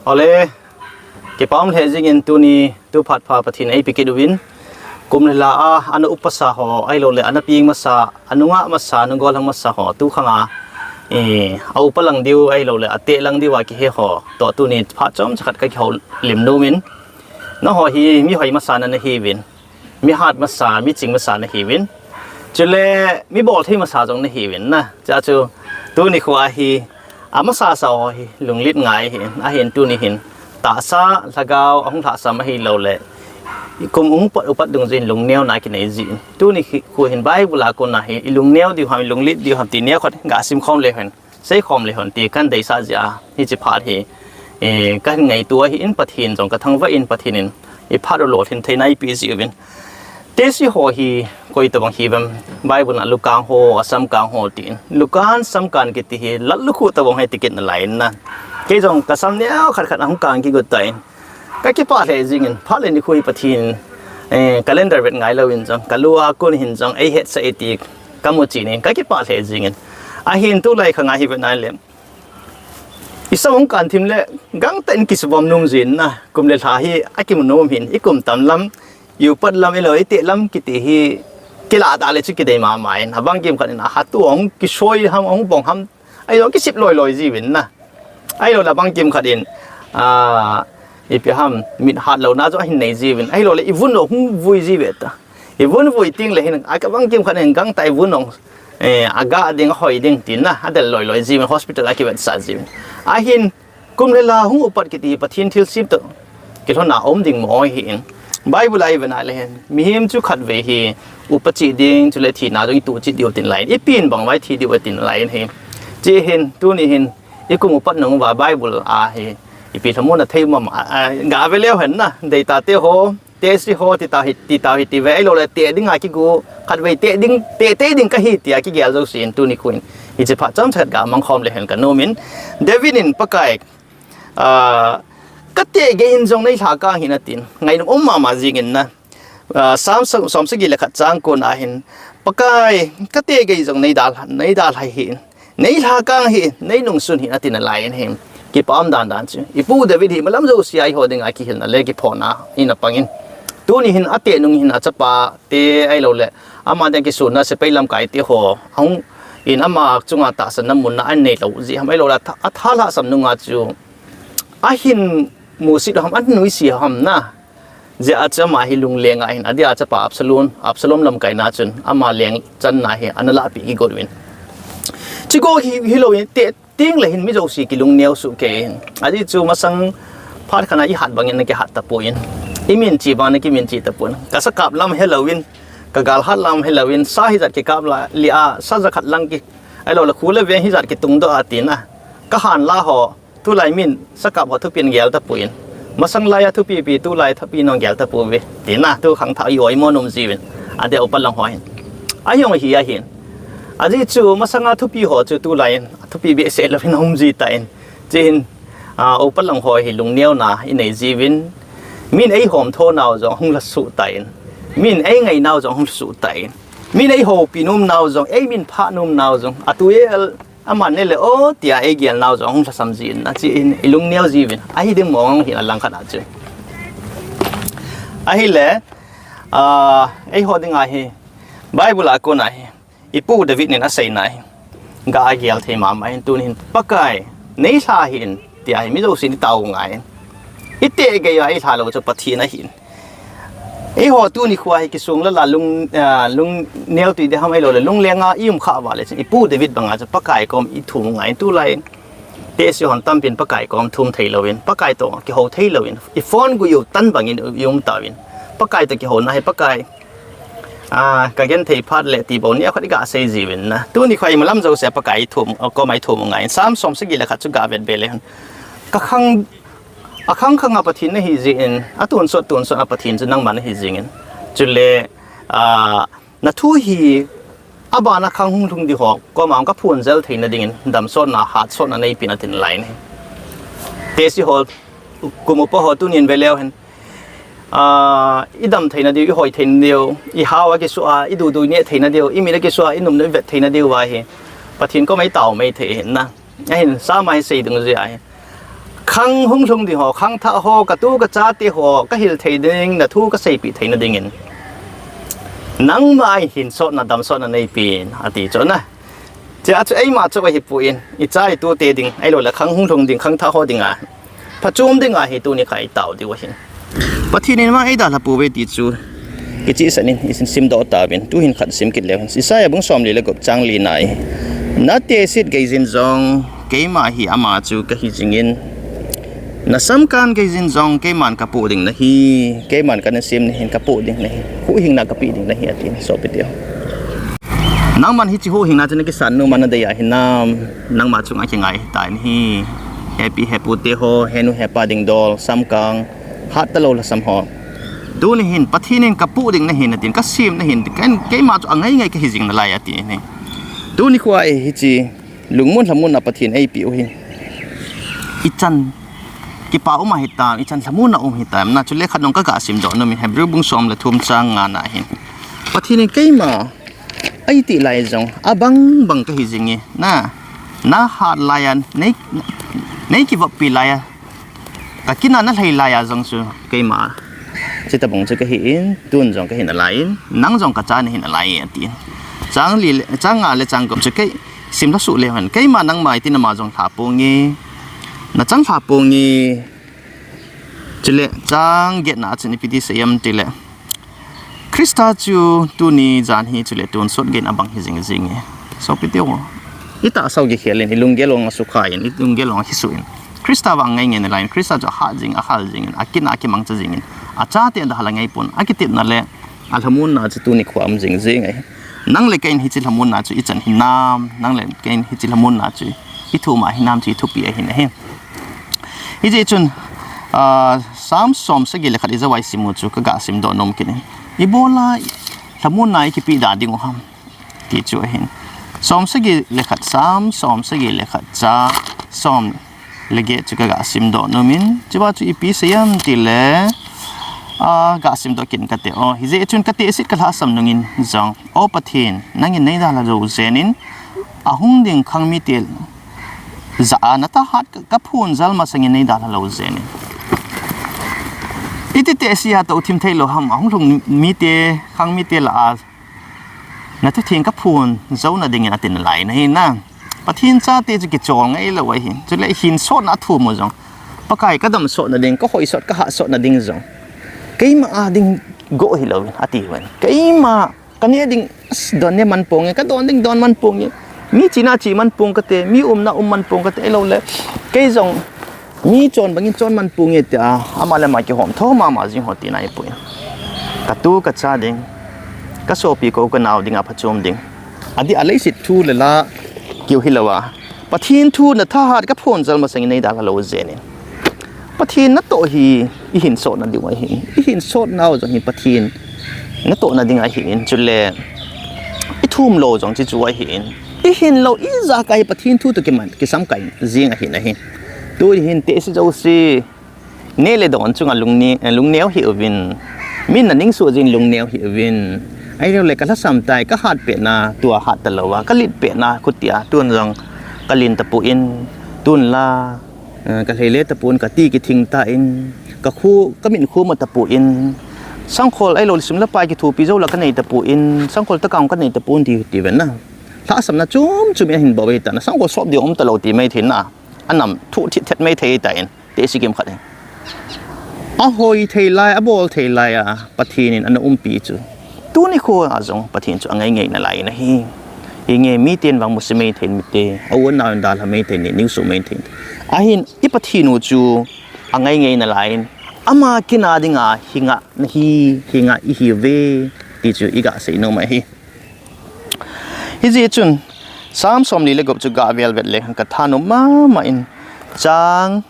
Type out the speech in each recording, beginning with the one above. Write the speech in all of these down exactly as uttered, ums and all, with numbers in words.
Ole, kipa um lheh jingin tuni tu phat pha Pathen in eipe kit uvin. Kum le la a, ana upa sa ho, ahilouleh ana peng masa, anunga masa, nungol hang masa ho, tu khang a, eh, a upa lang diu, ahilouleh ateh lang diu a kihe ho, toh tuni phat chomcha khat ka kihoulim nom in. Nangho hi mihoi masa na nahiuvin. Mi hat masa, mi ching masa nahiuvin. Chule, mi bolthei masa jong nahiuvin na. Chua chu, tuni khu a hi, a masa sa ho hi, lunglet ngai ahin, ahin tuni hin. Tahsa, lhagao, ahung lhahsam ahilouleh. I kum hung pat upat dungjuiyin lungneo na kinei jin. Tuni hi, khu hin Bible a kon a hi, i lungneo diu ham, i lunglet diu ham, ti neo khat, ga sim khom le hen. Sei khom le hen ti kahin deisah jeh a, hiche phat hi, eh, kahin ngaito ahin Pathen jong kathangvah in Pathen in, i phat u lolhin theina eipe ji uvin. Tesi ho hi, koi tabang hiuvem, Bible na lukang ho, asam kang ho tin. Lukang sam kang kiti hi, lat lukhuh tabang hi ti kit nalai in na. Kei jong kasam neo khat khat ahung kang kigot tai. Ka kipah lheh jingin, phat le nikho hi Pathen, eh, calendar vet ngai louvin jong, ka lu a kon hin jong, eihetsah e ti, ka mu chen in, ka kipah lheh jingin. Ahin tulai khang a hi vet nai le. I sam hung kan thim le, gangtah in kisuvom nom jin na, kum le lha hi, akimu nom hin, i kum tam lam, i upat lam, i lou i teh lam, kiti hi, kilah dah le chu kidei mama in, abang kim khat in, aha tu hung kisoi ham, hung bong ham, Ahilou kisip loi loi jiuvin na. Ahilou le bang kim khat in, ah, ipi ham mit hat louna jong ahin nei jiuvin. Ahilou le i vun u hung vui jiuve ta. I vun vui teng le hin, a ka bang kim khat in gangtah i vun u, eh, aga ding, ahoi ding tin na, adel loi loi jiuvin, hospital a kivetsah jiuvin. Ahin, kum le la hung upat kiti Pathen thilsem toh kilhon a um ding mo ahin. Bible a i vet na le hin, mihem chu khatvei hi upa cheh ding, chule thina jong i toh cheh diu tin lai in. I pen bang vai thi diu tin lai in hi. Hiche hin, tuni hin, i kum upat nung uva Bible a hi, ipi lhamon a thei um am, a, a, ga ve leu hen na, dei tate ho, tesi ho, ti ta hi, ti ta hi, ti ve, ahilou le teh ding a kigo, khatvei teh ding, teh, teh ding kahi ti a kigel jouse in, tuni khu in, hiche phat chomcha khat ga mang khom le hen ka nom in, David in Pakai, ah, ka teh gei in jong nei lha kang hih in atin, ngainom um mama jing in na, ah, Psalm som, som sagi le khat chang kon a hin, Pakai, ka teh gei jong nei dal, nei dalhai hih in, nei lha kang hih in, nei nungsun hih in atin alai in hin, kipa um dan dan chu. I pu David hi malam jouse a eiho ding a kihilna le kiphona in apang in. Tuni hin ateh nung hin achapa te ahilou le, ama ding kisuna sepai lamkai te ho, ahung in ama chunga tahsan na mun na anei lou jeh ham ahilou le, atha, atha lhasam nung a chu, ahin musit ham, ahin nuisat ham na. Jeh a chu ama hi lungleng a hin, adeh a chapa Absalom, Absalom lamkaina chun, ama leng channa hi, ana lahpeh kigot uvin. Chuche hi, hilou in, teh teng le hin mi jouse kilungneo soh kei in. Ajeh chu masang phat khat a i hat bang in na kihat tapon. I min che bang na kimin che tapon. Ka sakap lam helou in, ka gal hat lam helou in, sa hijat kikap la, li a, sa jakhat lang ki, ahilou le khu le veng hijat kitung doh a tina. Ka han la ho, Tulai min, sakap ho thupi in gel tapon. Masang lai a thupi pi, tulai thupi in gel tapouve. Tina, tu khangthah i oimo nom jiuvin. Adeh a upa lang ho hin. Ahi ong hi ahin. Ajeh chu, masang a thupi ho chu tulai in, thupi behseh lou in um ji tan. Hiche hin, a, upa lang ho hi lungneo na i nei jiuvin. Min eihom tho nau jong hung lha soh tan. Min eingai nau jong hung lha soh tan. Min eihoupi nom nau jong, eiminphah nom nau jong. Atu el Aman nile o, tia eigel nau jong hung lhasam jin, achi in i lungneo jiuvin. Ahi ding mong hin alangkhat a chu. Ahile, a, eiho ding ahi, Bible a kon ahi, i pu David in asei na hi, ga agel thei mama hin tun hin Pakai, nei lha hih in, tia hi mi jousen i tao ngai in. I teh gei a i lha lou chu Pathen ahin. Eiho tuni khoa hi kisung lala lung, ah, lungneo tui ding ham ahilou le, lungleng a i um kha uva le chun, i pu David banga chu Pakai kom i thum ngai in tulai. Tehse hon tampin Pakai kom thum thei louvin, Pakai toh kihou thei louvin, i phone gui u tan bangin i um tauvin. Pakai toh kihouna hi Pakai, ah, ka genthei phat le ti bou ni a khat i ga sei jiuvin na. Tuni khoa i malam jouse Pakai i thum, kom a i thum ngai in. Psalm som sagi le khat chu ga vet be le hen. Ka khang A khang khang a Pathen nahi jeh in, a tonsot tonsot a Pathen chu nangma nahi jing in. Chule, a, na thu hi, a bana khang hung lhung ding ho, kom a hung ka phun jel theina dingin, damsotna, hatsotna neipen atin lai in. Tehse ho, kum upa ho tunin ve leu hen. A, i dam theina diu, i hoi theina diu, i hao a kisuh a, i dudu i neh theina diu, i mit a kisuh a, i numnu i vet theina diu va hi. Pathen kom a i tao mai thei hin na. Ahin, Psalm a hi sei dungjuia hi. Khang hung lhung ding ho, khangthah ho, katu kachate ho, kahil thei ding, nathu kaseipeh theina dingin, nangma hin sotna, damsotna neipen, ati chu na. Chea chu eima chu ahipoi, icha itute ding, ahiloule khang hung lhung ding, khangthah ho dinga, phachom dinga hi tuni kha itao diu ahi. Pathen in ama eidalha pouve ti chu kichehsah in isimdoh tauvin, tuhin khat sim kit leu hen. Isaiah bung somli le gup chang lina hi, natehset geiyin jong keima hi ama chu kahi jingin, nasamkan geiyin jong keiman kapoh ding nahi, keiman kanasem nahin, kapoh ding nahi, huhhingna kapeh ding nahi, ati sopiteho. Nangman hiche huhhingna chu nakisan nom a nadei a hinam, nangma chunga kingai hitai nahi. Hepi hepu teho, henu hepa dingdol, samkang, hat talou lhasam ho, tuni hin Pathen in kapoh ding nahi natin, kasem nahi, keima chu angaingai kahi jing nalai ati hi. Tuni khoa hiche lungmon lhamonna Pathen eipeh u hi, ichan kipa um ahitam, ichan lhamonna um hitam na, chule khat jong kaga simdoh nomin, Hebrew bung som le thum chang nga na hin, Pathen in keima eitih lai jong abang bang kahi jinge, na, nahat laiya, nei, neikivoppi laiya, kakina nalhai laiya jong chu keima chutobang chu kahin, tun jong kahi nalaiyin, nang jong kacha nahi nalai ati. Chang nga le chang gup chu kei simlhasuh leu hen, keima nangma itih nama jong lhaponge, nachang lhaponge. Chule chang getna a chun ipi ti asei em tile, Christa chu tuni jan hi chule tonsot geiyin abang hi jing jinge. Sopiteho, itahsau kikhel in, ilunggel jong asukha in, ilunggel jong akisuh in, Christa vang angaingai nalaiyin, Christa chu ahat jing, akhal jingin, akina akimangcha jingin, achate dalha la ngaipon, akitepna le alhamonna chu tuni khoa um jing jing ahi. Nang le kei in hiche lhamonna chu ichan hinam, nang le kei in hiche lhamonna chu ithum a hinam chu ithupi ahin ahi. Hijeh chun Sam som sagi le khat ijouva isim u chu kaga simdoh nom kit in, ibola lhamonna ikipeh da dingu ham ti chu ahin. Som sagi le khat, Sam som sagi le khat, chang som le get chu kaga simdoh nomin, chuva chu ipi asei em tile, aga simdoh kit in kate. O, hijeh chun katehset kalhahsam nungin jong, O Pathen, nangin neidalha lou jenin, ahung ding khangmite jah a nathahat kaphonjal masangin neidalha lou jenin, iti tehse a toh thim theilou ham, ahung lhung mite, khangmite lah a nathutheng kaphon jouna dingin ati nalai nahi na. Pathen chate chu kichol ngailou ahi. Chule hin sotna athum u jong, Pakai kadamsotna ding, kahoisot, kahahsotna ding jong keima a ding go hilouvin atiuvin, keima kaneh ding don ne man ponge, kadon ding don man ponge, mi chena che man pong kate, mi umna um man pong kate, ahiloule kei jong mi chon bangin chon man ponge tia ama le ama kihom tho mama jing ho tina ahipoi. Katu kacha ding, kasopi kou kanao dinga phachom ding, adih a leiset thu le la keu hilouva, Pathen thu nathahat kaphonjal masangin neidalha lou jenin, Pathen natoh hi ihin sotna diu ahin, ihin sotnau jong hi Pathen natohna ding ahin, chule ithum lou jong chuche chu ahin, ihin lou ijakai hi Pathen thu toh kiman, kisamkai jing ahin ahi. Tuni hin tehse jouse, neh le don chunga lungneo hih uvin, min naningsuh jin lungneo hih uvin, ahiloule kalhasam tai, kahat petna tua hat talouva, kalet petna khutia tun jong kalen tapon, tun la kalhei le tapon, kati kithing tan, kakhu, kamin khu ma tapon, sangkhol ahiloule sum le pai kithopi jou la kanei tapon, sangkhol tokah kanei tapon ti, tiuvin na. Lhahsamna chom chom in ahin bol u ahitan, sangkhol sop ding um talou ti mai thei na, anam thu thit thet mai thei tan, tehse kimkhat hi. Ahoi thei lai, abol thei lai a Pathen in ana umpi chu, tuni khoa jong Pathen chu angaingai nalai in ahi. Hinge miten vang musit mai thei inte, a-u anao in dalha mai thei inte, ningsuh mai thei inte. Ahin i Pathen u chu angaingai nalai in, ama kina dinga hinga nahi, hinga ihiuve ti chu iga sei nom ahi. Hijeh chun Sam somli le gup chu ga vel vet le kathanom mama in, chang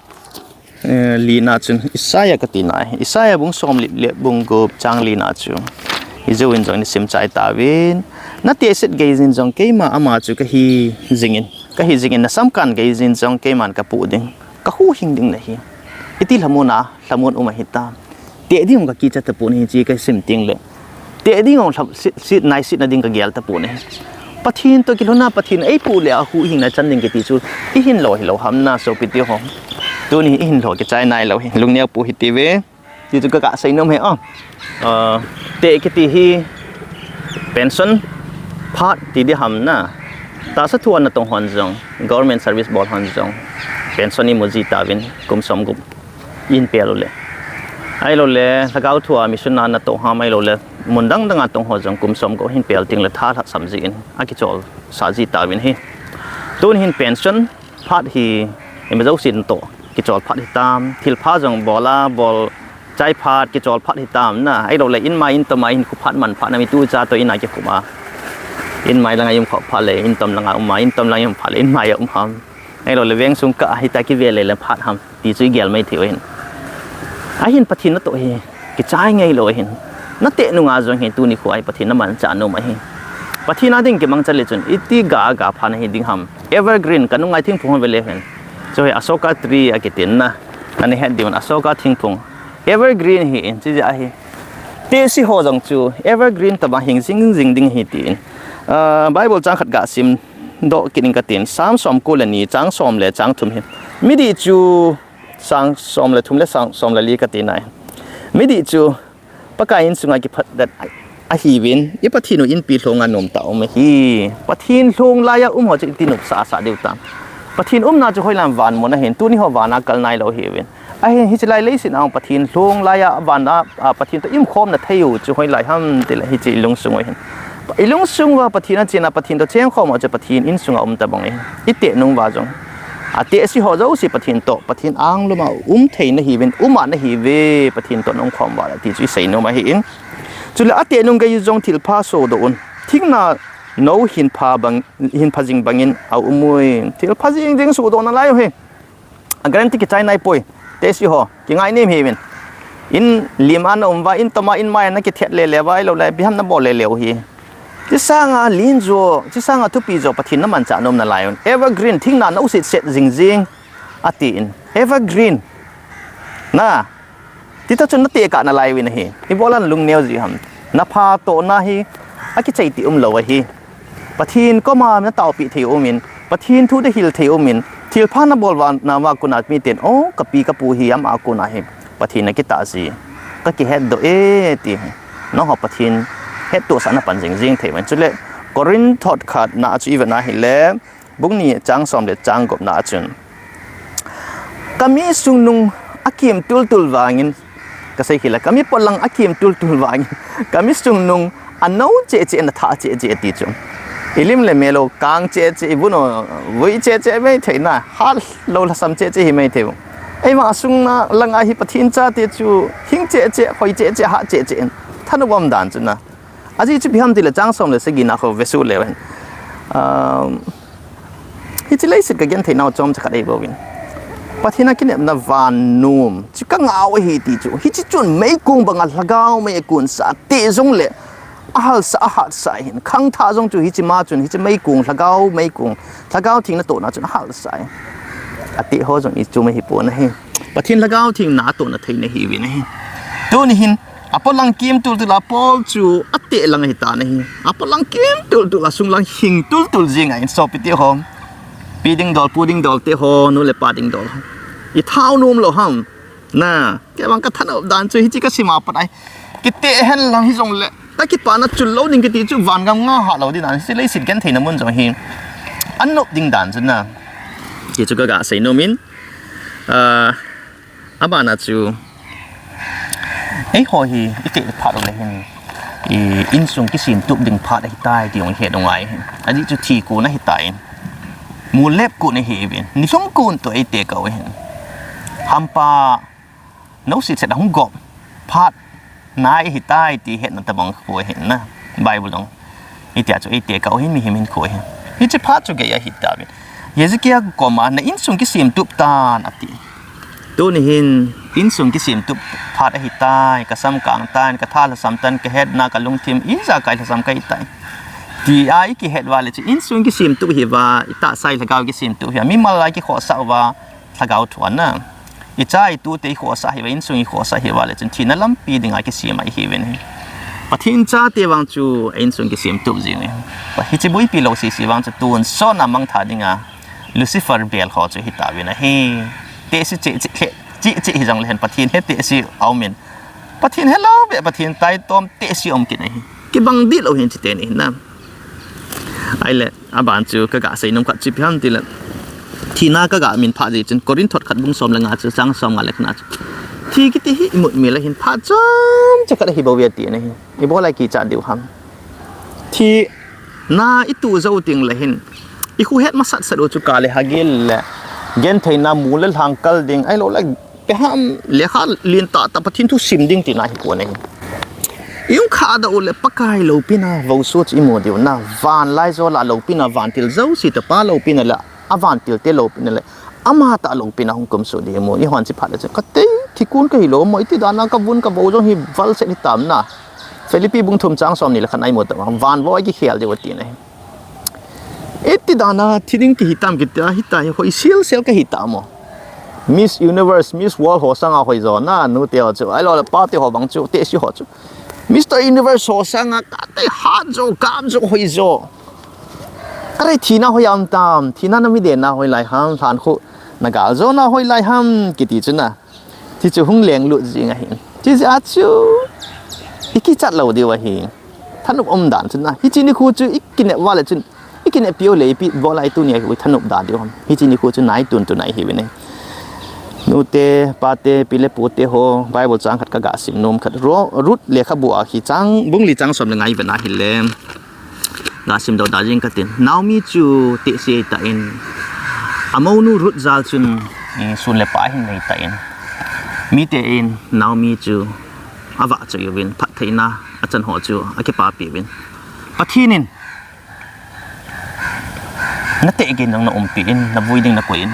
lina chun Isaiah katina ahi, Isaiah bung somli le bung gup chang lina chu hijouvin jong isim chai tauvin, natehset geiyin jong keima ama chu kahi jingin, kahi jingin, nasamkan geiyin jong keiman kapoh ding, kahuhhing ding nahi. Iti lhamonna, lhamon um ahitam. Teh ding jong kakicha tapon ahi, hiche kasim tengle, teh ding jong naisetna ding kagel tapon ahi. Pathen toh kilhonna, Pathen eipoh le ahuhhingna chan ding kiti chu ihin lou hilou ham na sopite ho. Tuni hi ihin lou kichai nailou hi. Lungneo pou hite ve. Ti chu ka, ka seinom hi, oh. Ah, te kiti hi pension phat ti di ham na. Tahsa thua natong hon jong, government service bol hon jong, pension imu ji tauvin kum som gup ihin pel u le. Ahilou le, lhagao thua mission a natong ham ahilou le, mun dang dang a tong ho jong kum som gup hin pel ting le tha lhasam ji in, akichol sa ji tauvin hi. Tun hin pension phat hi, ima jousen toh kichol phat hitam, thil pha jong bol a, bol chai phat, kichol phat hitam na. Ahilou le, in mai in tom a hin khu phat man phat na mi tu cha toh in a kikhum a. In mai lang a um khop phat le, in tom lang a um a, in tom lang a um phat le, in mai a um ham. Ahilou le, veng sung kah hita kive le le phat ham. Ti chu igel mai thei u hin. Ahin Pathen natoh hi, kichai ngai lou hin. Nate nunga jong hi tuni khu a hi Pathen namanchah nom ahi. Pathen a ding kimangcha le chun, iti ga ga phat na hi ding ham. Evergreen, ka nungai thingphung ve le hin. Chu hi Asoka tree akitin na. Nani het diu Asoka thingphung. Evergreen hi in, chi ja hi. Tehse ho jong chu, evergreen tobang hing jing jing ding hi tin. Ah, Bible chang khat ga sim doh kit ing katin. Psalm som ko le ni, chang som le chang thum hi. Midih chu, chang som le thum le chang som le li kati nai. Midih chu, Pakai in sunga kiphatdet ahiuvin, i Pathen u inpi lhonga nomtah a um ahi. Pathen lhong laiya um ho chu iti nopsah sah diu tam. Pathen umna chu hoilam van mun ahin, tuni ho vana kal nailou ahiuvin. Ahin hiche lai leiset a um Pathen lhong laiya vana, a, Pathen toh umkhomna thei u chu hoilai ham tile hiche i lungsung u ahin. I lungsung uva Pathen a chena Pathen toh chengkhom u chu Pathen insunga um tabang ahin. I te nung uva jong. Atehse ho jouse Pathen toh, Pathen anglum a um thei nahiuvin, um a nahiuve, Pathen toh naumkhom uva le ti chu i seinom ahin. Chule ate nung gei jong thilpha sodoh un. Thingna nou hin pha bang, hin pha jing bangin aum uvin. Thilpha jing jing sodoh nalai u hi. A guarantee kichai nai poi. Tehse ho, kingainem hiuvin. In lim a na um uva, in tom a in mai a na kithet le le uva, ahilou le, ipi ham nabol le le u hi. Chi sanga len jo, chi sanga thupi jo, Pathen namanchah nom nalai un. Evergreen, thingna nou set set jing jing. Atin. Evergreen. Na. Ti toh chun nate kah nalai uvin ahi. Ibol a nalungneo ji ham. Napha tohna hi, akichai ti umlou ahi. Pathen koma nataopi thei u um in, Pathen thu nahil thei u um in, thilpha nabol uva nauva kona miten, oh, kapi kapu hi ama kona hi, Pathen a kitah ji. Ka kihetdoh e, ti. Nangho Pathen hettohsah na pan jing jing thei uvin. Chule, Corinth thot khat na chu ivet na hile, bung ni chang som le chang gup na chun. Kami sungnung akim tultul vangin, kasei khel a, kami potlang akim tultul vangin, kami sungnung anou cheh cheh, ana thah cheh cheh ti chu. Ilim le mel u kang cheh cheh, ivun u vui cheh cheh mai thei na, hat lou lhasam cheh cheh hi mai thei u. Eima sungna langa hi Pathen chate chu hing cheh cheh, hoi cheh cheh, hat cheh cheh, thanop um dan chu na. Ajeh chu ipi ham tile chang som le sagi na khu vesu leu hen. Um, hiche leiset kagenthei nau chomcha khat ahi bouvin. Pathen a kinepna vannom chu kangah u ahi ti chu. Hiche chun meikong banga lhagao mei akonsah teh jongle ahalsah, ahatsah ahin. Khangthah jong chu hiche ma chun, hiche meikong, lhagao meikong, lhagao theng natohna chun ahalsah ahi. Ateh ho jong ichom ahipon ahi. Pathen lhagao theng natohna thei nahiuvin ahi. Tuni hin, apotlang kim tultul a, apol chu ateh lang ahitan ahi. Apotlang kim tultul a, sunglang hing tultul jing a, in sopi teho. Pi dingdol, pu dingdol teho, nu le pa dingdol. Ithao nom lou ham. Na, kei vang kathanop dan chu hiche kasim a pat ahi. Kiteh hen lang hijongle, kakipana chul lou ding kiti chu vangam nga hah lou ding dan, hiche leiset gentheina mun jong hi. Anop ding dan chu na. Hichu kaga seinom in. Ah, abana chu, eiho hi, iteh phat u le hin, i insung kisemtup ding phat ahitai ti jong ihet u ngai hin. Ajeh chu thi kon ahitai. Mulep kon ahiuvin. Nilhum kon toh eitekah u hin. Hampa, nou sitset ahung gop phat nai ahitai ti hetna tabang khu ahin na. Bible jong hitia chu eitekah u hin, mihem hinkho ahin. Hiche phat chu gei ahitauvin. Hezekiah koma, na insung kisemtup tan ati. Tuni hin insung kisemtup phat ahitai, kasam kang tan, katha lhasam tan, kahetna, kalungthim ijakai lhasam kahitai. Tia ikihet uva le chu insung kisemtup hiuva, itahsa ilhagao kisemtup hiuva, mimal a ikikhohsah uva, lhagao thua na. Icha itute ikhohsah hiuva, insung ikhohsah hiuva le chun thina lampi dinga kisem ahiuvin ahi. Pathen chate vang chu insung kisemtup jing ahi. Hiche boipi lou sese vang chu tonsot a mangthah dinga Lucifer bel ho chu hitauvin ahi. Tehse cheh cheh, cheh cheh hijongle hin Pathen he tehse aumin. Pathen helou beh, Pathen taitom tehse aum kit ahi. Kibang dih lou hin chite ni na. Ahile, aban chu kaga seinom khat chu ipi ham tile, thina kaga min phah jeh chun, Corinth thot khat bung som le nga chu, chang som nga le khat na chu, thi kiti hi imut mil a hin phat chomcha khat ahi bouve ati na hi. Ibola ikichat diu ham? Thina itu jou tengle hin, ikhohet masat sat u chu kale hagil le, gentheina mu le lhang kal ding, ahiloule, ipi ham, lekha lentah tah Pathen thu sim ding tina hipon ahi. Ium khah doh u le Pakai loupina vouso chu imu diu na, van laijol a loupina, vantil jouse tapa loupina le, avantilte loupina le, amatah loupina hung kumsuh ding imu, ihon chi phat le chun, katei, thikun kahilou mo, iti dana kavun kavou jong hi valset hitam na. Philippi bung thum chang somni le khat na imu tah, van vou a ikikhel diu ati na hi. Iti dana thi ding kihi tam kiti a, hita hi hoi sel sel kahi tam mo. Miss Universe, Miss World ho sanga hoijo na, nute ho chu, ahiloule pate ho bang chu, tehse ho chu, Mister Universe ho sanga katei hat jo, gap jo, hoijo. Katei thina hoi a um tam, thina na mi dena hoilai ham, lhankhuh na galjona hoilai ham kiti chu na. Hichu hung lenglut jing ahin. Chujeh a chu ikichat lou diu ahi. Thanop um dan chu na. Hiche nikho chu ikinep uva le chun, ikineppi u le ipi bol a tuni a thanop da diu ham? Hiche nikho chu nai tun tun ahiuvin ahi. Nute, pate, pi le pute ho, Bible chang khat kaga sim nom khat. Ro-, Ruth lekhabu a hi chang, bung li chang som le nga ivet na hile, ga simdoh da jing katin. Naomi chu tehse ahitan, amounu Ruth jal chun, eh, sun le pai ahin neitan, miten Naomi chu avahchoi uvin, phattheina achan ho chu akipapi uvin, Pathen in nateh gei in jong naumpi in, navui ding nakoi in,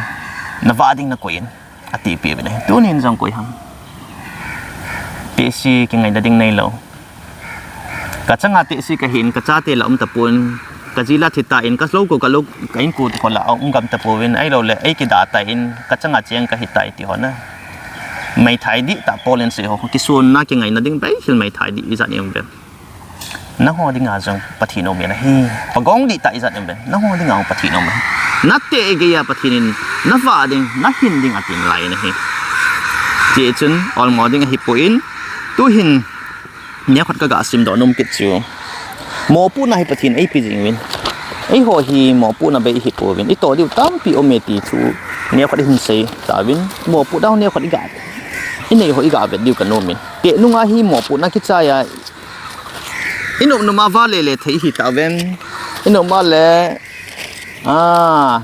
navah ding nakoi in, atipeh uvin ahi. Tunin jong koi ham? Tehse kingaina ding neilou. Kachanga tehse kahin, kachate la um tapon, kaji la thitan, kalou ko, kalou, ka inko ko la um gam tapouvin, ahiloule, ei kidah tan, kachanga cheng kahitai ti ho na. Meithai dihtah Paul in asei ho, kisonna kingaina ding beihel meithai dih ijat um uve. Nangho dinga jong Pathen aumin ahi. Pagong dihtah ijat um uve. Nangho dinga jong Pathen aumin ahi. Nateh geiya Pathen in navah ding, nahin ding atin lai in ahi. Hichun olmo ding ahipon, tuhin neokhat kaga simdoh nom kit chu, mopohna hi Pathen in eipe jing uvin. Eiho hi mopohna bei ihipouvin, itoh diu tampi aume ti thu neokhat ihin sei tauvin, mopohna neokhat iga, inei ho iga vet diu kanomin. Teh nunga hi mopohna kichai a, inop nop a vale le thei ihi tauvem? Inop a le, ah,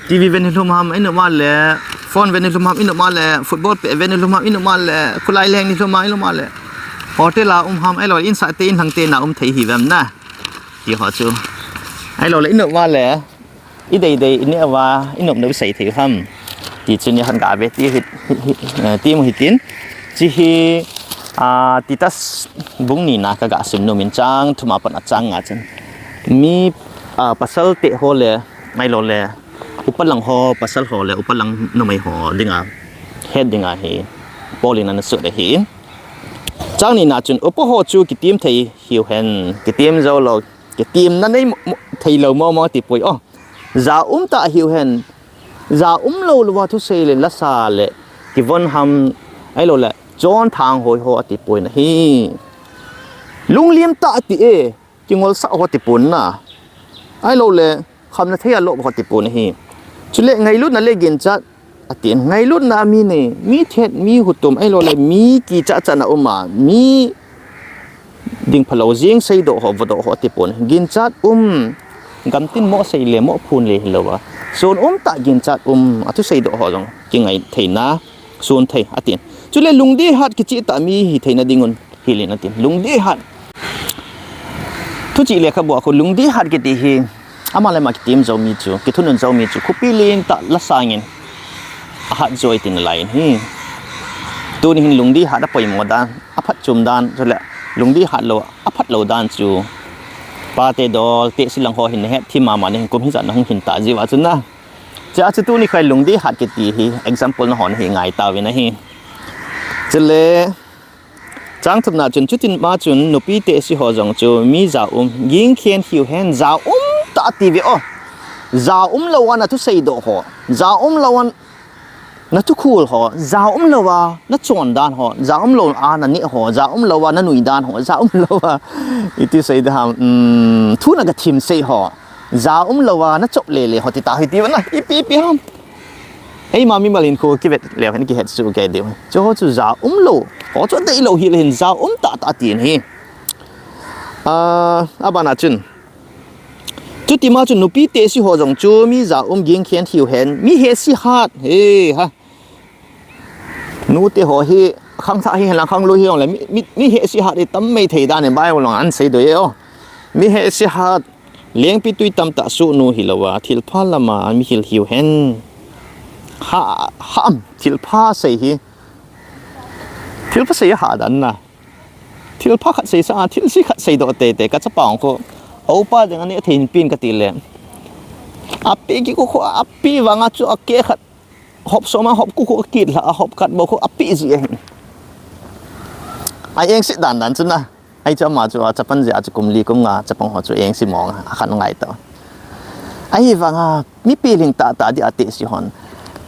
TV ven hilhum ham, inop a le phone ven hilhum ham, inop a le football peh ven hilhum ham, inop a le khulai leng nilhum ham, inop a le hotel a um ham, ahiloule insahte, inlhangte na um thei ihiuvem na, ti ho chu. Ahiloule inop a le ideidei ineh uva, inop nop isei thei u ham, ti chu neokhat gave ti hi, hi, hi, eh, ti mu hitin. Hiche hi, ah, Titus bung nina kaga sim nomin chang thum a pat a chang nga chun, mi, ah, pasal teh ho le, ahiloule upa lang ho pasal ho le upa lang numei ho dinga, het dinga hi Paul in ana sut ahin. Chang nina chun, upa ho chu kitim thei hiu hen, kitim jou lou, kitimna nei mo, mo, theilou mo mo atipoi o. Ja um tah hiu hen, ja umlou louva thusei le lasa le kivon ham, ahiloule chonthang hoi ho atipoi na hi. Lunglim tah ati e, kingolsah ho atipon na. Ahiloule khamna thei a lop ho atipon ahi. Chule ngailutna le ginchat atin, ngailutna a mi nei, mi thet, mi hutum, ahiloule mi kichat chatna um a, mi ding phalou jeng seidoh ho, vodoh ho atipon. Ginchat um, gamtin mo sei le mo phun le hilouva, son um tah ginchat um a thuseidoh ho jong kingai theina, son thei atin. Chule lungdei hat kicheh tah mi hitheina dingun hilin atin. Lungdei hat. Thuchih lekhabu a khu lungdei hat kiti hi, ama le ama kitim jou mi chu, kithunun jou mi chu khopi lentah lasangin ahat joi tina lai in ahi. Tuni hin lungdei hat apoimo dan, aphatchom dan, chule lungdei hat lou, aphat lou dan chu pate dol, tehse lang ho hin nahet thim mama nahi, kum hijat nahung hin ta jiuva chun na. Chua chu tuni kho lungdei hat kiti hi example nahon hi ngai tauvin ahi. Chule chang thumna chun, chutin ma chun nupi tehse ho jong chu mi ja um, gingkhen hiu hen, ja um tah atiuve o. Ja umlou a na thuseidoh ho, ja umlou a na thukhul ho, ja um lou a na chon dan ho, ja um lou a na neh ho, ja um lou a na nui dan ho, ja um lou a, iti sei da ham, um, thu na ga thim sei ho, ja um lou a na chop le le ho ti ta hi ti na, ipi ipi ham. Eima mimal in khu kivet leu hen kihet su ke diu. Chu ho chu ja um lou. Ho chu dei lou hi le hin ja um ta ta tin hi. A, abana chun. Chuti ma chu nupi tesi ho jong chu mi ja um ging khen hiu hen. Mi hesi hat. He ha. Nute ho hi khangthah hi hen lang khanglui hi jong le mi, mi, mi hesi hat hi tam mai thei dan in Bible jong an sei doi e o. Mi hesi hat. Lengpi tui tamtah suhnu hilou a, thilpha lama mi hil hiu hen. Ha, ham, thilpha sei hi. Thilpha sei ha dan na. Thilpha khat sei sa, thilse khat sei doh teitei, ka chapa ong ko. Opa ding ani thei hin pin ka ti le. Api ki ko ko, api vanga chu a ke khat. Hop soma, hop ku ko kit la, hop khat bo ko api ji e. Ai eng sit dan dan chu na. Ai chu ama chu a chapang jeh a chu kum li kum nga chapang ho chu engse mong a khan ngai ta. Ahivanga mipi ling tah tah dia tesi hon.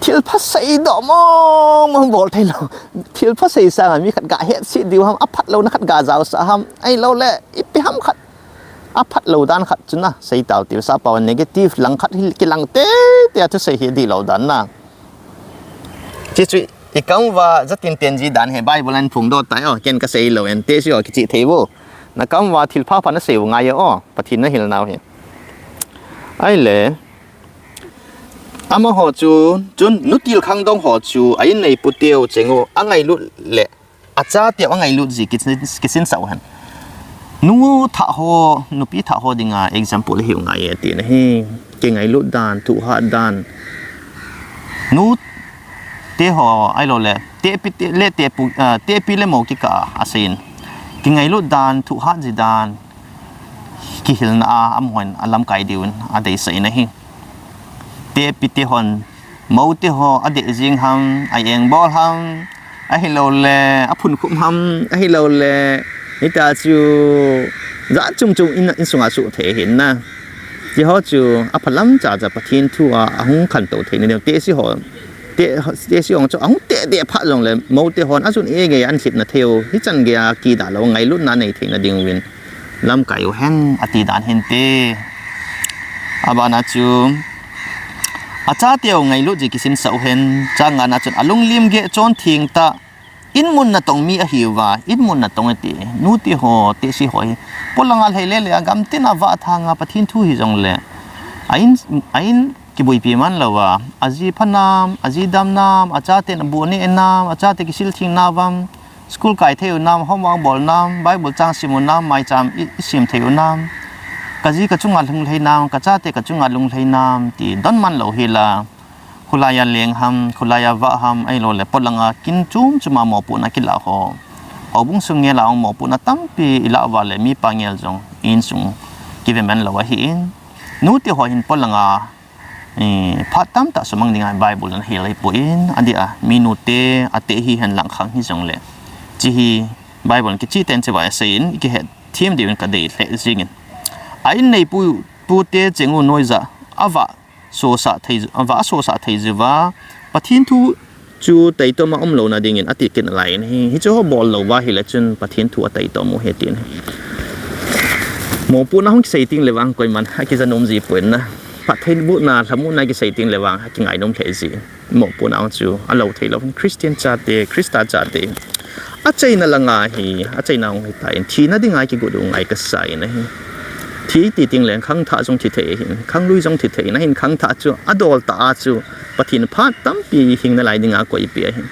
Thilpha sei doh mong mong bol thei lou. Thilpha sei sanga mi khat ga hetset diu ham, aphat louna khat ga jaosah ham. Ahilou le, ipi ham khat. Aphat lou dan khat chu na, sei tau tiu sa pau negative lang khat hi kilang teitei a thusei hi dih lou dan na. Chuche chu i kam uva jatin ten ji dan hi Bible in phongdoh tai o, ken ka sei lou en tesi o kichih thei vo. Na kam uva thilpha pha na sei u ngai o, Pathen na hil nau hi. Ahile, amaho chu, chun nutil khangdong ho chu, a in neipu teu cheng u, angailut le, achateu angailut ji kisin, kisin sau hen. Nu thah ho, nupi thah ho dinga example hiu ngai e ti na hi. Kingailut dan, thuhat dan. Nu te ho, ahilou le, tepi te, le tepu, ah, tepi le mo kikah a, asein. Kingailut dan, thuhat ji dan, kihilna a, amahon alamkai diuvin, adeisah in ahi. Tepi te hon, mo te ho, adeh jing ham, a engbol ham, ahilou le, aphunkhum ham, ahilou le, hita chu, jat chom chom in, insunga suh thei hin na. Hiho chu, aphalam cha cha Pathen thu a, ahung khantou theina diu, tesi ho, te, tesi ho chu, ahung teh teh phat jongle, mo te hon, ajun e gei a anlhitna thei u, hichan gei a kidah lou, ngailutna nei theina diuvin. Lamkai u hen, ati dan hinte. Abana chu, achateu ngailut ji kisin sau hen, chang ngana chun alunglim geh chon theng tah, in mun natong mi ahiuva, in mun natong ati, nute ho, tesi ho hi, polanga lhei le le a gamtin a vah thanga Pathen thu hijongle, a in, a in kibuipi man louva, aji pha nam, aji dam nam, achaten abu aneh nam, achate kisil theng navam, School kai thei u nam, homework bol nam, Bible chang sim u nam, maicham i, i sim thei u nam. Kaji kachunga lhung lhei nam, kachate kachunga lhung lhei nam, ti don man lou hi la. Khulaiya leng ham, khulaiya vah ham, ahilou le polanga kin chom choma mopohna kila ho. Houbung sung ngela ong mopohna tampi ila uva le mipa ngel jong insung kive man lou ahin. Nute ho hin polanga Eh, phat tamtah sumang dinga Bible in ahil ahipoi, adia, mi nute, ate hi hen lang khang hijongle. Hiche hi Bible in kicheh ten cheva aseiyin, kihet them diuvin kadei lheh jingin. A in neipu, pute cheng u noija, avah sosah thei, avah sosah thei jiuva, Pathen thu chu taitom a umlouna dingin ati kit nalai in ahi. Hiche ho bol louva ahile chun Pathen thu ataitom u ahi tin ahi. Mopohna hung kisei teng le vang koiman akija nom ji poi na. Phattheibohna, lhamonna kisei teng le vang akingai nom lheh ji. Mopohna hung chu alou thei lou hin Christian chate, Christa chate. Achaina langa hi, achaina hung hitan, thina dinga kigot u ngai kasa in ahi. Thi ti teng le khangthah jong thi thei ahin, khanglui jong thi thei in ahin, khangthah chu adol tah a chu Pathen phat tampi hing nalai dinga koipi ahi.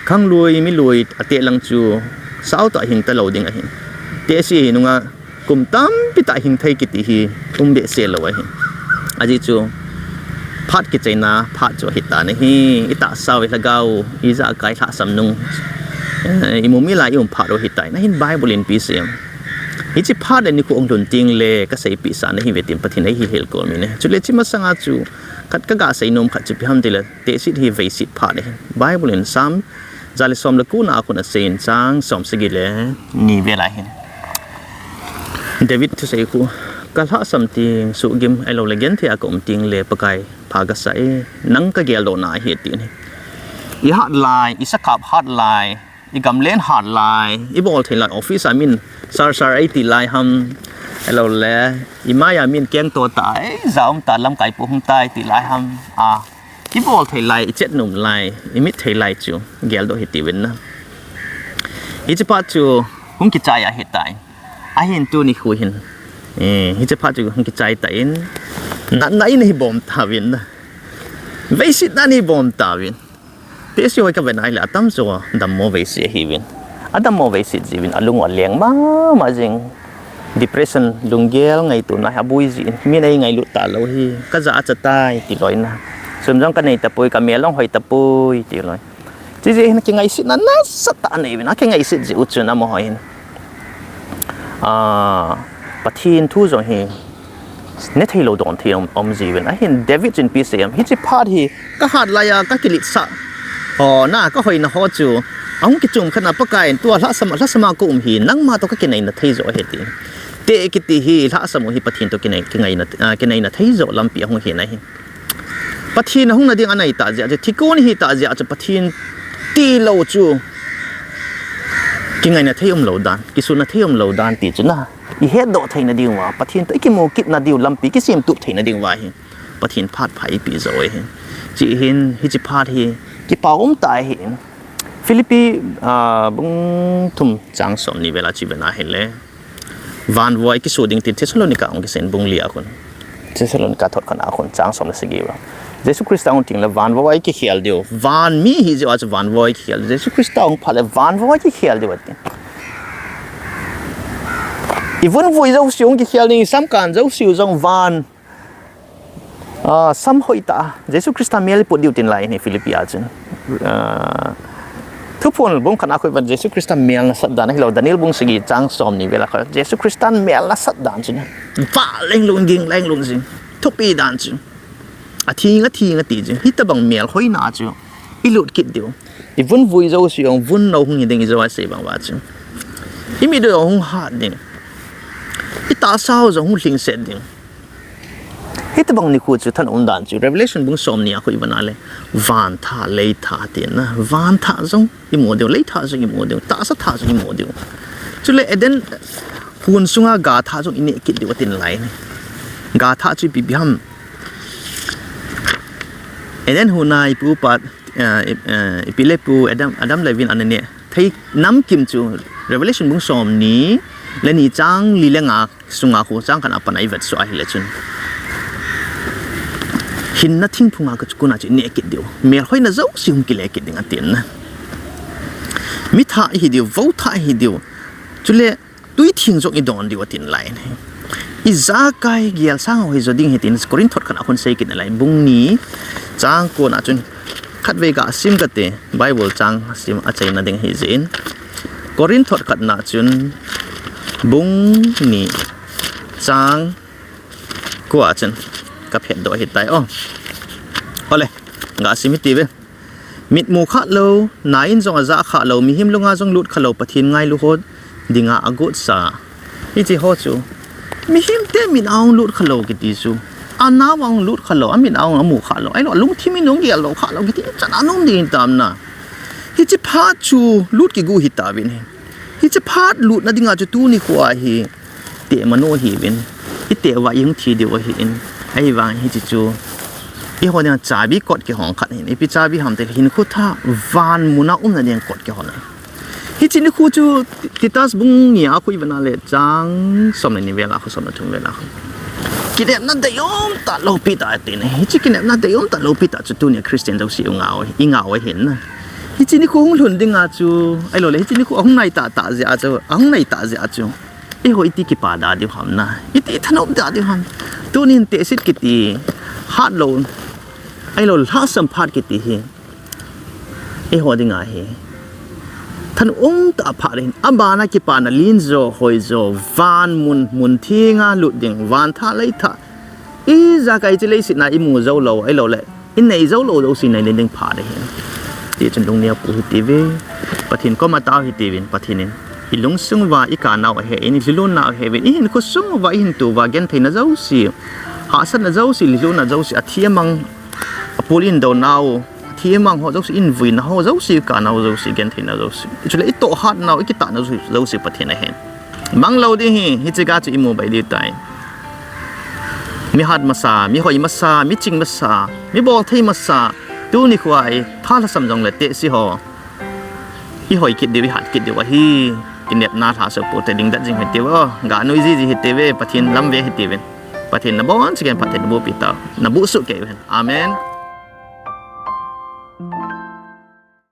Khanglui, milui, ate lang chu, sao tah hing talou ding ahi. Tehse hi nunga, kum tampi tah hing thei kiti hi, um behseh lou ahi. Ajeh chu, phat kichaina, phat chu ahitan ahi. Itahsa u, ilhagao u, ijakai lhahsam nung. Eh, imu mila i um phat u ahitan. Ahin Bible in ipi asei em. Hiche phat le nikho hung lhun teng le, kaseipeh sa nahi ve tin Pathen in eihil khol in ahi. Chule hiche masanga chu, khat kaga sei nom khat chu ipi ham tile, Tehse hi veiset phat ahi. Bible in Psalm ja le som le ko na a khun aseiyin chang som sagi le ni vel a hin. David thusei khu, kalhahsam teng suhgim ahilou le genthei a kaum teng le Pakai pha kasa e, nang kageldohna ahi tin ahi. I hat lai, i sakap hat lai, i gamlen hat lai, i bol thei lai, office a min sar sar ei ti lai ham, elo le, i mai a min keng to ta, ei za um ta, lamkai pu hung tai ti lai ham, a, i bol thei lai, i chet num lai, i mit thei lai chu, gel do hi ti win na. Hichi pa chu, hung kichai a hi tai. Ahin tuni khu hin. Eh, hichi pa chu, hung kichai ta in. Na, na in hi bom ta win na. Veisit na ni bom ta win. Tesi hoi ka ve nai le atam chu dammo veisi ahi win. Adammo veisi ji win alung a leng ma ma jing. Depression lunggel ngai tu na ha bui ji in. Mi nei ngai lut ta lo hi. Ka ja a cha tai ti loi na. Sum jong ka nei ta pui ka mel long hoi ta pui ti loi. Chi ji hin ki ngai sit na na sa ta nei win. A ki ngai sit ji u chu na mo hoi hin. Ah, Pathin thu jong hi. Ne thei lo don thei om, om ji win. Ahin David chin pi se em. Hichi phat hi ka hat lai a ka kilit sa. Ho na ka hoina ho chu. Ahung kichum khat na Pakai in tua lhasam, lhasam a ka um hi. Nangma to ka kinai na thei jo he ti. Te kiti hi lhasam hi Pathin to kinai, kinai na, ah, kinai na thei jo lampi ahung hi na hi. Pathin ahung na ding anai ta jia chu. Thikon hi ta jia chu Pathin ti lo chu. Kingai na thei um lo dan. Kisu na thei um lo dan ti chu na. I het do thei na ding wa. Pathin to i kimu kit na diu lampi kisim tup thei na ding wa hi. Pathin phat pha i pi zo hi. Chi hin, hichi phat hi, kipa um ta hi. Philippi, ah, bung thum chang som ni vela chi vena hi le. Van voi kisu ding tin Thessalonica ong kisen bung li a khun. Thessalonica thot khan a khun chang som le sigi va. Jesu Christa ong ting le van voi ki khial diu. Van mi hi jiu a chu van voi ki khial. Jesu Christa ong pha le van voi ki khial diu ati. I vun vui jo siu ong ki khial ding sam kan jo siu jong van. Ah, sam hoi ta, Jesu Christa mel i put diu tin lai ni Philippi a chun. Ah, Thuphon bung khat a khu i vet Jesu Christa mel na sat dan hi lo, Daniel bung sagi chang som ni vela khu, Jesu Christa mel na sat dan chun. Va leng lung ging leng lung jing. Thupi dan chu. A thing a thing a ti chu. Hitabang mel hoi na chu. I lut kit diu. I vun vui jo siu ong vun no hung hi ding i jo a sei bang va chu. I mi do hung hat ding. I ta sao jo hung hling set ding. Hitabang ni khu chu than um dan chu Revelation bung som ni a khu i vana le van tha lei tha ti na van tha jong i mu diu lei tha jong i mu diu ta sa tha jong i mu diu. Chu le Eden hun sunga ga tha jong i ne kit diu tin lai ni. Ga tha chu pi bi ham. Eden huna i pu pa, eh, i, eh, i pi le pu Adam, Adam le Vin an ne. Thei nam kim chu Revelation bung som ni le ni chang li le nga sunga khu chang kan apan ai vet su ahi le chun. Hin na thing phunga ka chu kuna chu ne kit diu. Mel hoi na jo si hung ki le kit ding atin na. Mi tha hi diu, vo tha hi diu. Chu le Tui thing jong i don diu atin lai ni. I jakai gel sang ho hi jo ding hi tin Korinth thot khat a khun sei kit na lai bung ni chang ko na chun khat vei ka sim ka te Bible chang sim a chai na ding hi jin. Korinth thot khat na chun bung ni chang ko a chun ka phet do hi tai o. Ole, ga sim hi ti ve. Mit mu kha lo, na in jong a ja kha lo, mihem lunga jong lut kha lo, Pathen ngailu ho dinga a got sa. Hiche ho chu. Mihem te mit a hung lut kha lo kiti chu. A nao a hung lut kha lo, a mit a hung a mu kha lo. Ahilou, a lungthim in hung gel lo kha lo kiti chan a nom ding tam na. Hiche phat chu lut kigu hi ta vin hi. Hiche phat lut na dinga chu tuni khu a hi. Te manu hi vin. I te uva i hung thi diu ahi in. Ahivang hiche chu. I ho dinga chabi kot kihong khat hin. Ipi chabi ham te hin khu tha van mun a um na ding kot kihong. Hiche ni khu chu Titus bung ni a khu i vana le chang som le ni vela khu som le thum vela khu. Kinepna dei um ta lo pi ta te ne. Hiche kinepna dei um ta lo pi ta chu tunia Christian jouse u ngau, i ngau ahin na. Hiche ni khu hung lhun dinga chu, ahilou le, hiche ni khu ahung nai ta ta jeh a chu, ahung nai ta jeh a chu. Eiho iti kipa da diu ham na. Iti thanom da diu ham. Tunin tehsit kiti, hat lo, ahilou lhasam phat kiti hi. Eiho dinga hi. Thanom ta phat hin. Abana kipana lin jo, hoi jo, van mun, mun thenga lut ding, van tha lei tha. Ijakai hiche leiset na i mu jou lou, ahilou le. I nei jou lou jouse nei le ding phat ahi. Tichun lungneo pu hiti ve. Pathen koma tao hiti vin, Pathen in. I lungsung uva, i kanau ahe in, i lhilhun nau ahe vin, i hinkho sung uva, i hintu uva, gentheina jouse. Hahsatna jouse, lhilhunna jouse, athi amang, apul in do nau, imang ho jouse, ivuina ho jouse, ikana ho jouse, igentheina jouse, chule itohhatnau, ikitahna jouse Pathen ahin. Manglou ding ahi, hiche ga chu imu bai diu tai. Mihat masa, mihoi masa, miching masa, mibolthei masa, tuni khoa i tha lhasam jongle tehse ho, ihoi kit diu, ihat kit diu ahi. Kinepna lhasuh pote dingdet jing hitiuve, ga noi jiji hitiuve, Pathen lam ve hitiuvin. Pathen nabonchauvin phatthei nabohpi tau, nabuhsuh kei uhen. Amen.